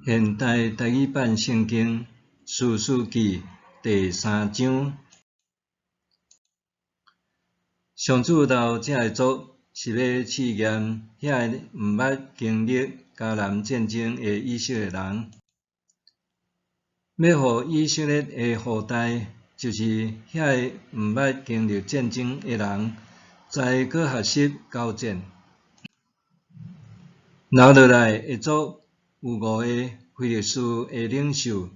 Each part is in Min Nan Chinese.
現代台語版聖經士師記第三章，上主留這个族是欲試驗遐个毋捌經歷迦南戰爭的以色列人，欲予以色列的後代，就是遐個毋捌經歷戰爭的人，知閣學習交戰。留落來的族有五个非利士的領袖，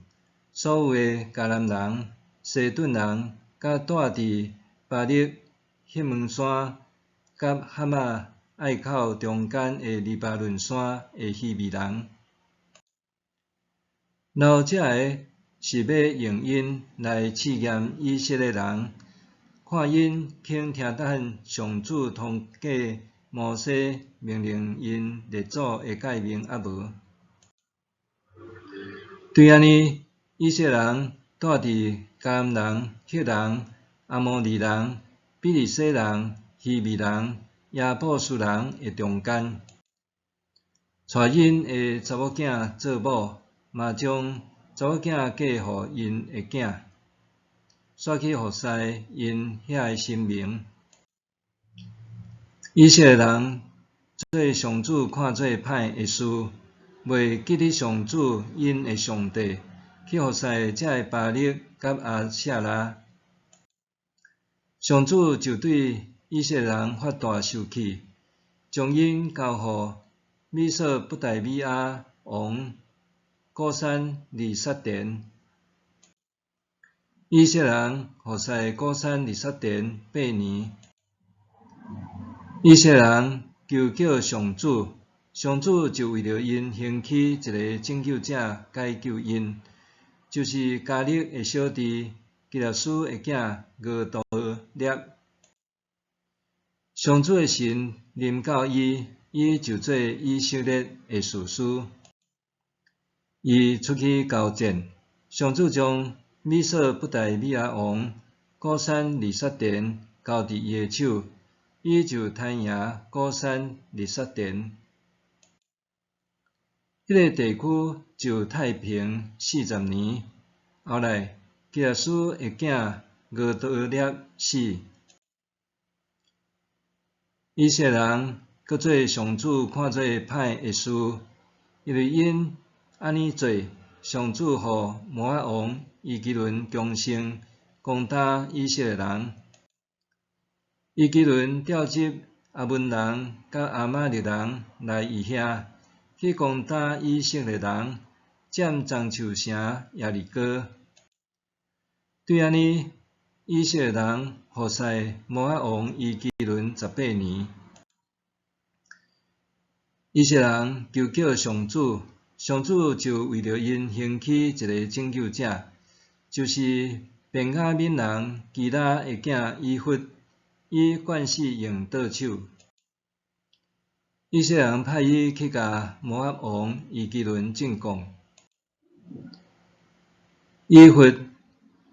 所有的迦南人、西頓人，佮住佇巴力希門山佮哈馬隘口中間的黎巴嫩山的希未人。留這个是欲用𪜶來試驗以色列人，看𪜶肯聽從上主通過摩西命令𪜶列祖的誡命抑無。對按呢，以色列人住佇迦南人、赫人、阿摩利人、比利洗人、希未人、耶布斯人的中間，娶𪜶的查某囝做某，嘛將查某囝嫁予𪜶的囝，煞去服侍𪜶遐个神明。以色列人做上主看做歹的事，袂記得上主𪜶的上帝，去服侍這个巴力佮亞舍拉。上主就對以色列人發大受氣，將𪜶交予美索不達米亞王古珊利薩田。以色列人服侍古珊利薩田8年。以色列人求叫上主，上主就為著𪜶興起一个拯救者解救𪜶，就是迦勒的小弟基納斯的囝俄陀聶。上主的神臨到伊，伊就做以色列的士師。伊出去交戰，上主將美索不達米亞王古珊利薩田交佇伊的手，伊就刣贏古珊利薩田。彼个地區就太平40年。後來基納斯的囝俄陀聶死。以色列人閣做上主看做歹的事，因為𪜶按呢做，上主予摩押王伊基倫強盛，攻打以色列人。伊基倫調集亞捫人佮亞瑪力人來伊遐，去攻打以色列人，佔樟樹城耶利哥。對按呢，以色列人服侍摩押王伊基倫18年。以色列人求叫上主，上主就為著𪜶興起一个拯救者，就是便雅憫人基拉的囝以笏，伊慣勢用刀手。以色列人派伊去共摩押王以基倫進貢。以笏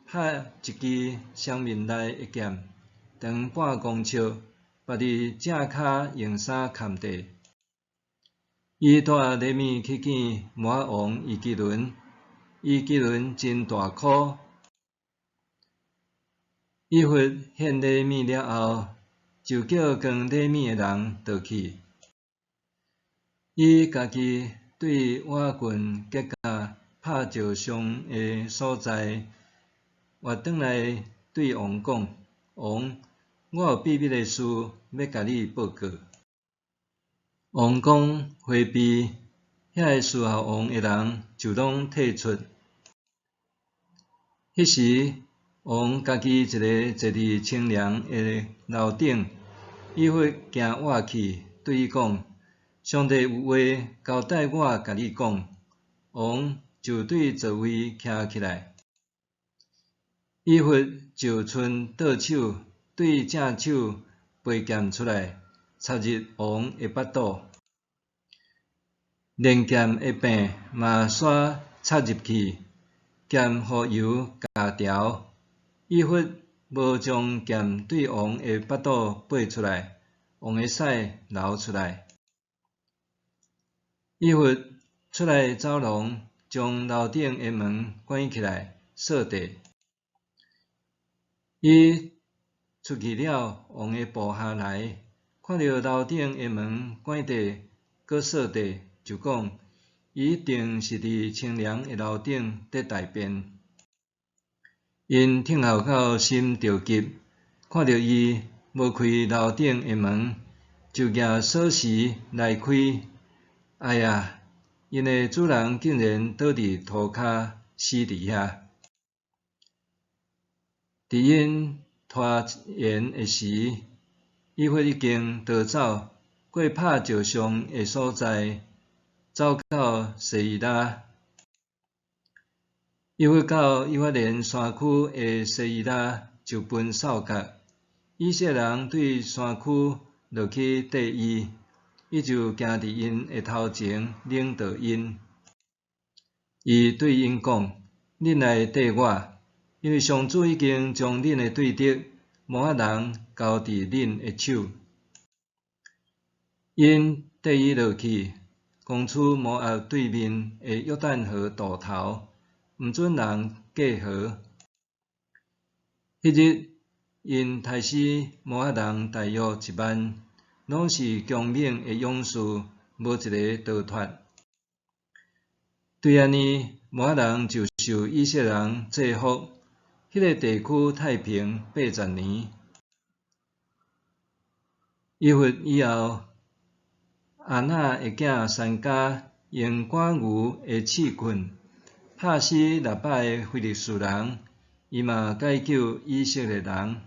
拍一支雙面內的劍，長半公尺，縛佇正跤用衫崁綴。伊帶禮物去見摩押王以基倫，以基倫真大苦。以笏獻禮物了後，就叫扛禮物的人倒去。伊家己對倚近吉甲拍石像的所在，活轉來對王講：王，我有秘密的事欲共你報告。王講迴避，遐个伺候王的人就攏退出。彼時，王家己一个坐佇清涼的樓頂，以笏行倚去，對伊講：上帝有話交代我共你講。王就對座位徛起來，以笏就伸刀手對正手拔劍出來，插入王的腹肚，連劍的柄嘛煞插入去，劍予油咬牢。以笏無將劍對王的腹肚拔出來，王的屎流出來。以笏出來走廊，將樓頂的門關起來，鎖著。伊出去了，王的部下來，看著樓頂的門關著，閣鎖著，就講：伊一定是佇清涼的樓頂佇大便。𪜶聽候到心著急，看著伊無開樓頂的門，就舉鎖匙來開。哎呀！𪜶的主人竟然倒佇塗跤死佇遐。佇𪜶拖延的時，以弗已經逃走，過拍石像的所在，走到西伊拉。以弗到以法蓮山區的西伊拉，就分掃割。以色列人對山區落去綴伊，伊就行佇𪜶的頭前，領導𪜶。伊對𪜶講：恁來綴我，因為上主已經將恁的對敵摩押人交佇恁的手。𪜶綴伊落去，攻取摩押對面的約旦河渡頭，毋准人過河。彼日，𪜶刣死摩押人大約1萬，攏是強猛的勇士，無一个逃脫。對按呢，摩押人就受以色列人制服，彼个地區太平80年。以弗以後，亞拿的囝珊迦用趕牛的刺棍，拍死600个非利士人，伊嘛解救以色列人。